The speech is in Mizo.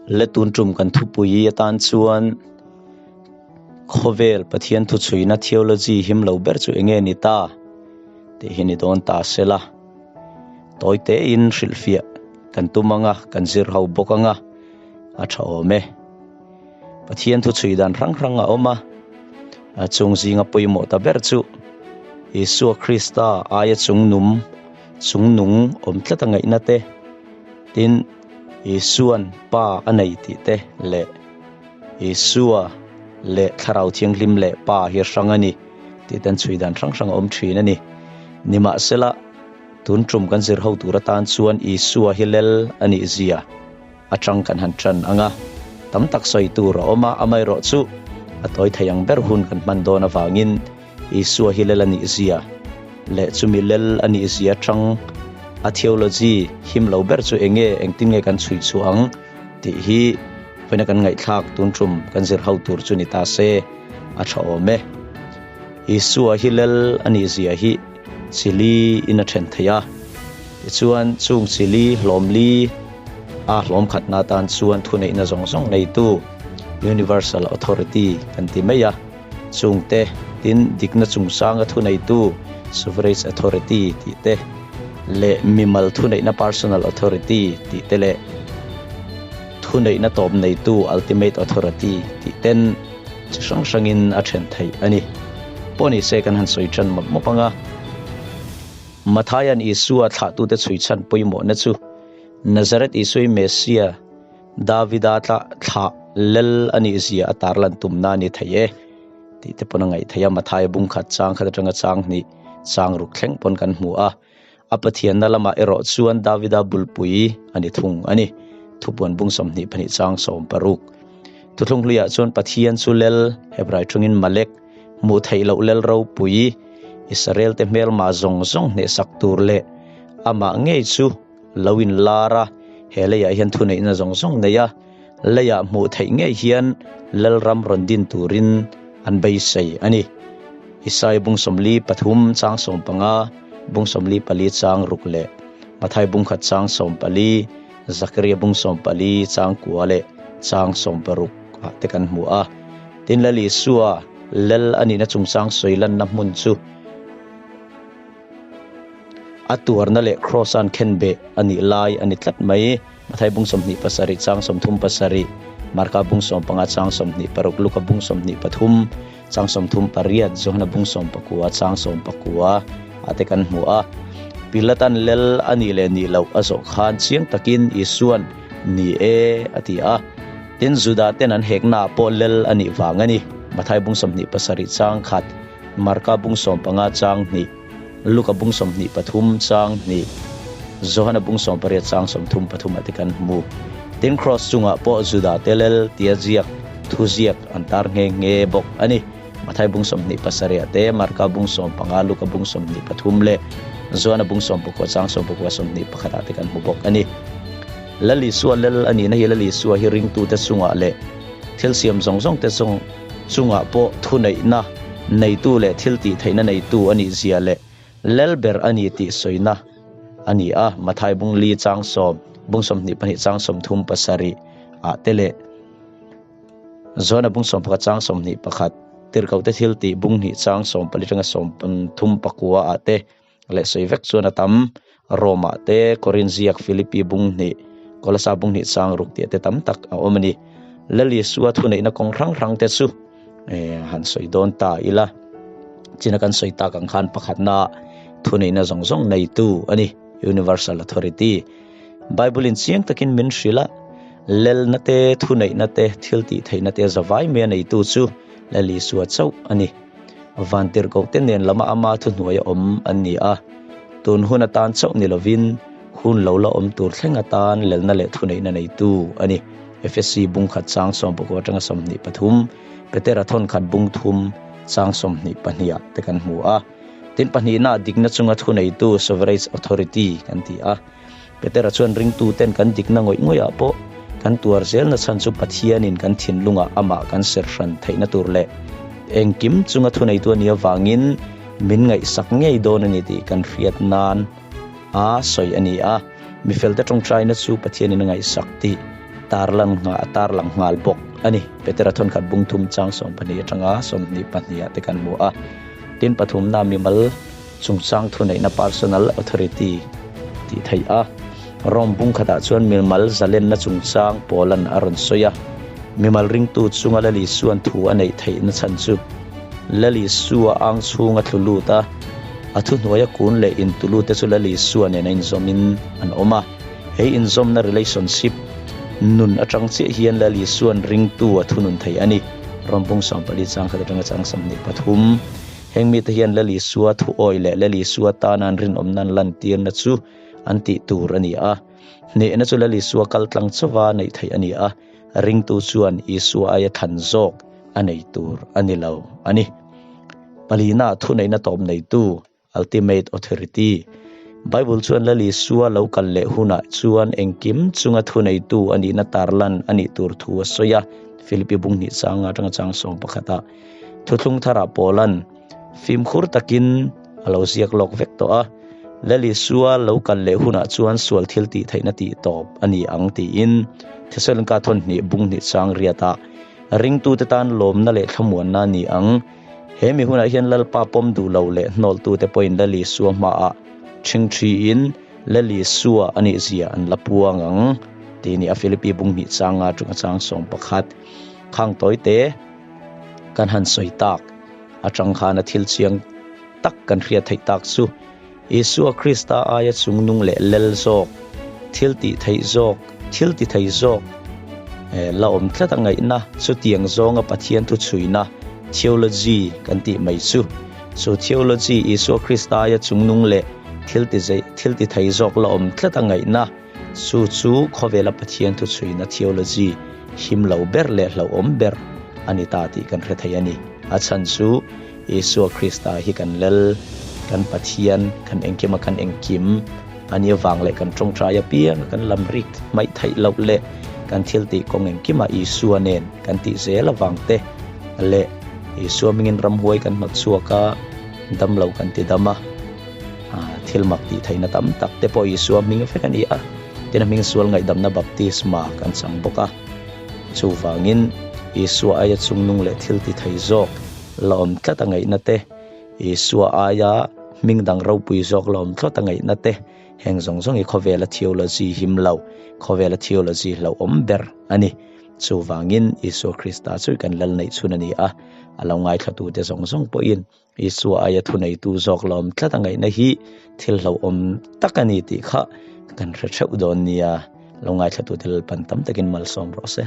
Le tun tum kan thupui atan chuan khawvel Pathian thuchhuina theology him lo ber chu enge ni ta tih hi ni dawn ta sela. Tawi tein hrilhfiah kan tum anga kan zir ho bawk anga a tha awm e. Pathian thuchhui dan hrang hrang a awm a, a chung zinga pawimawh ta ber chu Isua Krista aia chungnum chungnung awm tlat a ngaihna te, tin Isua'n Pa a nei tih te leh Isua leh Thlarau Thianghlim leh Pa hi hrang a ni tih te an chhui dan hrang hrang a awm thin a ni. Nimahsela, tun tum kan zir ho tur atan chuan Isua hi lel a nih zia atang kan han tan ang a, tam tak sawi tur a awm a, amaherawhchu a tawi thei ang ber hun kan hman dawn avangin Isua hi lel a nih zia leh chumi lel a nih zia atang a theology him lo ber chu eng nge, engtin nge kan chhui chhuah ang tih hi vawiina kan ngaihthlak tun tum kan zir ho tur chu ni ta se a tha awm e. Isua hi lel a nih zia hi chili in a then thei a, tichuan chung chili hlawmli a hlawm khatna atan chuan thuneihna zawng zawng neitu Universal Authority kan ti mai a. Chungte tin dikna chungchanga thuneitu Sovereign Authority tih te leh mimal thuneihna Personal Authority tih te leh thuneihna tawp neitu Ultimate Authority tih ten chi hrang hrangin a then theih a ni. Pawh ni se kan han sawi tan mawp mawp ang a. Mathaia'n Isua thlahtute chhui chhan pawimawhna chu Nazareth Isui Messiah Davida tla thlah lel a nih zia a tarlan tumna a ni thei e tih te pawn a ngaih theih a, Mathaia bung khat chang khat atanga chang hnih chang ruk thleng pawn kan hmu a, a Pathianna lamah erawh chuan Davida bulpui a ni thung a ni. Thupuan bung 22 chang 16. Thuthlung hluiah chuan Pathian chu lel, Hebrai thungin Malek, hmuh theih loh lel ropui, Israel te hmelma zawng zawng hnehsak tur leh amah ngei chu lo inlar a, he leiah hian thuneihna zawng zawng nei a, leiah hmuh theih ngei hian Lalram rawn din turin an beisei a ni. Isai bung 43 chang 15, bung 44 chang ruk leh Mathai bung khat chang 14, Zakaria bung 14 chang kua leh chang 16 ah te kan hmu a. Tin Lal Isua Lal a nihna chungchang sawi lanna hmun chu A tuarna leh Kraws-a'n khenbeh a nih lai a ni tlat mai. Mathai bung 27 chang 37, Marka bung 15 chang 26, Luka bung 23 chang 38, Johana bung 19 chang 19 ah te kan hmu a. Pilata'n lel a nih leh nih loh a zawh khan chiang takin Isua'n ni e a ti a. Tin, Juda ten an heknaah pawh lel a nih vang a ni. Mathai bung 27 chang khat. Marka bung 15 chang hnih, Luka bung 23 chang hnih, Johana bung 18 chang 33 ah te kan hmu. Tin Kraws chungah pawh Juda te lel tia ziak thu ziak an tar nghe nghe bawk a ni. Mathai bung 27 ah te, Marka bung 15, Luka bung 23 leh Johana bung 19 chang 19 21 ah te kan hmu bawk a ni. Lal Isua lel a nihna hi Lal Isua hi ringtute chungah leh thil siam zawng zawng te chung chungah pawh thuneihna neitu leh thil tih theihna neitu a nih zia leh lel ber a ni tih sawina a ni a, Mathai bung li chang sawm, bung 22 chang 37 ah te leh Johana bung 11 chang 21, Tirhkohte thil tih bung hnih chang 14 atanga 39 ah te leh sawi vek chuan a tam, Rome ah te, Korin ziak, Philippi bung hnih, Kolasa bung hnih chang ruk tih te tam tak a awm a ni. Lal Isua thuneihna kawng hrang hrang te chu han sawi dawn ta ila, china kan sawi tak ang khan pakhatna thuneihna zawng zawng neitu a ni, Universal Authority. Bible in chiang takin min hrilh a, lelna te, thuneihna te, thil tih theihna te zavai mai a neitu chu Lal Isua chauh a ni. Vantirhkohte nen lama ama thuhnuaia awm an ni a, tun hun atan chauh ni lovin hun lo la awm tur thleng atan lelna leh thuneihna neitu a ni. Efesi bung khat chang 19 atanga 23, Petera thawn khat bung thum chang 22 ah te kan hmu a. Tin, pahnihna dikna chunga thuneitu, sovereign authority, kan ti a. Petera chuan ringtuten kan dikna ngawih ngawihah pawh kan tuar zelna chhan chu Pathianin kan thinlungah amah kan ser hran theihna tur leh engkim chunga thuneitu a nih avangin min ngaihsak ngei dawn a ni tih kan hriat nan a sawi a ni a. Mifelte tawngtaina chu Pathianin a ngaihsak tih. tarlan a tarlang nghal bawk a ni. Petera thawnkhat bung thum chang 12 atanga 22 ah te kan hmu a. Tin pathumna mimal chungchang thuneihna personal authority tih theih a. Rome bung khatah chuan mimal zalenna chungchang Paulan a rawn sawi a. Mimal ringtu chunga Lal Isua'n thu a neih theihna chhan chu Lal Isua ang chhunga thlu lut a, a thuhnuaia kun leh intulu te chu Lal Isua nen a inzawmin an awm a. He inzawmna relationship nun atang chiah hian Lal Isua'n ringtu a thunun thei a ni. Rome bung 14 chang khat atanga chang 23. Heng mite hian Lal Isua thu awih leh Lal Isua tana an rinawmna an lantirna chu an tih tur a ni a. Hnehna chu Lal Isua kal tlang chauva neih theih a ni a, ringtu chuan Isua aia thlan zawk a nei tur a ni lo a ni. Palina thuneihna tawp neitu, Ultimate Authority, Bible chuan Lal Isua lo kal leh hunah chuan engkim chunga thuneitu a nihna tarlan a nih tur thu a sawi a, Philippi bung hnih changa atanga chang sawm pakhatah. Thuthlung tharah Paulan fimkhur takin a lo ziak lawk vek tawh a, Lal Isua lo kal leh hunah chuan sual thil tih theihna tih tawp a ni ang tiin Thesalonika thawn hnih bung hnih chang riatah ringtute tan lawmna leh thlamuanna a ni ang. He mi hunah hian Lalpa pawm duh lo leh hnawltute pawhin Lal Isua hmaah ṭhingṭhiin Lal Isua a nih zia an la puang ang tih ni a Philippi bung hnih changa ṭunga chang 11 khang tawite kan han sawi tak atang khan a thil chiang tak kan hriat theih tak chu Isua Krista aia chungnung leh lel zawk, thil tih theih zawk, thil ti thei zawk la awm tlat a ngaihna chutiang zawnga Pathian thu chhuina theology kan tih mai chu. Chu theology Isua Krista aia chungnung leh thil ti thil ti thei zawk la awm tlat a ngaihna Chu chu khawvela Pathian thuchhuina theology him lo ber leh hlauhawm ber a ni ta tih kan hre thei a ni. A chhan chu Isua Krista hi kan Lal, kan Pathian, kan engkima kan engkim a nih avang leh kan tawngtai apiang a kan lam rik hmaih theih loh leh kan thil tih kawng engkimah Isua nen kan tih zel avang te leh Isua hmingin ramhuai kan hnawt chhuak a, damlo kan ti dam a. Thil mak tih theihna tam tak te pawh Isua hming vek a ni a, tin a hming sual ngaihdamna baptisma kan chang bawk a. Chuvangin Isua aia chungnung leh thil ti thei zawk la awm tlat a ngaihna te, Isua aia hming dang ropui zawk la awm tlat a ngaihna te, heng zawng zawng hi khawvela theology him lo, khawvela theology hlauhawm ber a ni. Chuvangin Isua Krista chu kan lal neih chhun a ni a, a lo ngaithlatute zawng zawng pawhin Isua aia thuneitu zawk lawm tlat a ngaihna hi thil hlauhawm tak a ni tih kha kan hre theuh dawn nia. Lo ngaithlatute Lalpan tam takin malsawm rawh se.